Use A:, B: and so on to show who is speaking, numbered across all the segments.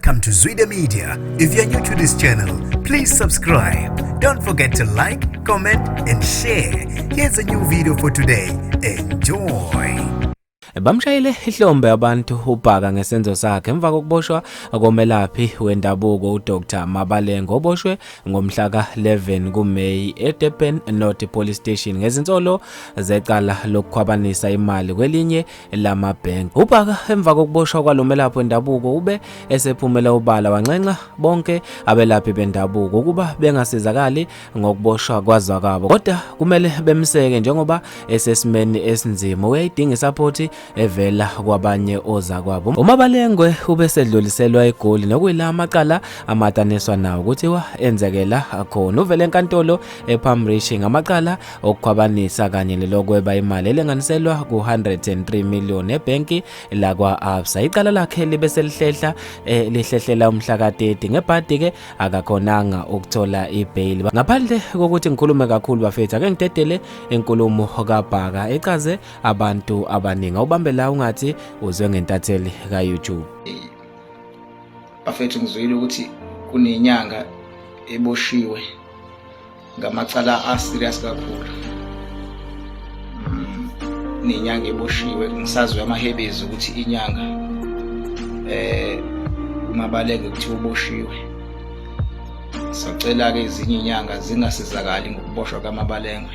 A: Welcome to Zwida Media. If you're new to this channel, please subscribe. Don't forget to like, comment, and share. Here's a new video for today. Enjoy.
B: Bamshayele ihlombe abantu uBhaka ngesenzo sakhe emva kokuboshwa komelaphi wendabuko uDr Mabalengwe oboshwe ngomhla ka-11 kuMeyi eDurban North Police Station ngezinsolo zecala lokukhwabanisa imali kwelinye lamabhenki. UBhaka emva kokuboshwa kwalo melaphi wendabuko ube esephumela obala wanxenxa bonke abelaphi bendabuko ukuba bengasizakali ngokuboshwa kwazakwabo, kodwa kumele bemseke njengoba esesimeni esinzima, uyayidinga isaphothi evela kwabanye ozakwabo. UMabalengwe ubesedluliselwa eGoli nokuyila amacala amataniswa nawo kuthiwa enzekela khona. Uvele enkantolo ePalm Ridge ngamacala okukhwabanisa kanye nelokweba imali elinganiselwa ku-103 million ebhenki lakwa-Absa. Icala lakhe libe selihlehla lihlehlela umhla ka-30 ngebhadi-ke akakhonanga ukuthola ibheyili. Ngaphandle kokuthi ngikhulume kakhulu bafethu, ake ngidedele inkulumo kaBhaka echaze abantu abaningi. Awubambe la ungathi uzwe ngentatheli ka-YouTube.
C: Bafethu, ngizwile ukuthi kunenyanga eboshiwe ngamacala a-serious kakhulu. Nenyanga eboshiwe, ngisazwe amahebezi ukuthi inyanga uMabalengwe kuthiwa uboshiwe. Sacela-ke ezinye inyanga zingasizakali ngokuboshwa kaMabalengwe,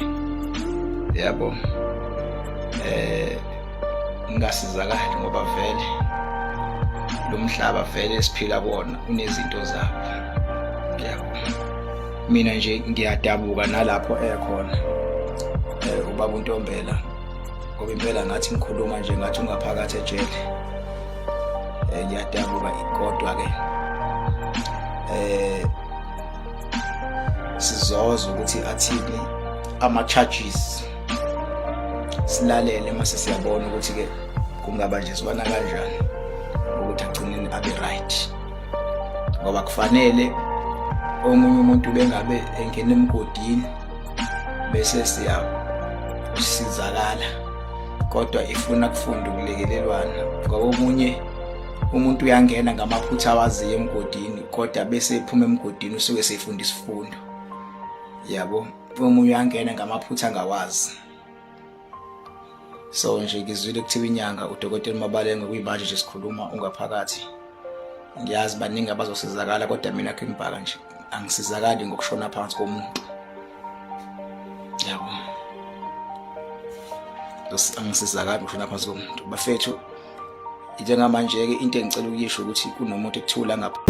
C: yabo, ngingasizakali ngoba vele lo mhlaba vele esiphila kuwona unezinto zawo, yabo. Mina nje ngiyadabuka nalapho ekhona ubaba uNtombela, ngoba impela ngathi ngikhuluma nje ngathi ungaphakathi ejele. Ngiyadabuka, kodwa ke sizozwa ukuthi athini ama charges, silalele mase siyabona ukuthi ke kungaba nje sibana kanjani ukuthi agcineni abe right, ngoba kufanele omunye umuntu bengabe engena emgodini bese siyasizakala, kodwa ifuna kufunda ukulekelelwana, ngoba omunye umuntu uyangena ngamaphutha awaziyo emgodini, kodwa bese ephuma emgodini usuke sefunda isifundo, yabo. Omunye uyangena ngamaphutha angawazi. So nje ngizwile kuthiwa inyanga uDokotela Mabalengwe kuyimanje nje sikhuluma ungaphakathi. Ngiyazi baningi abazosizakala, kodwa mina King Bhaka nje angisizakali ngokushona phansi komuntu, yabo. Angisizakali ngokushona phansi komuntu, bafethu. Njengamanje-ke into engicela ukuyisho ukuthi kunomuntu ekuthiwa ngapha.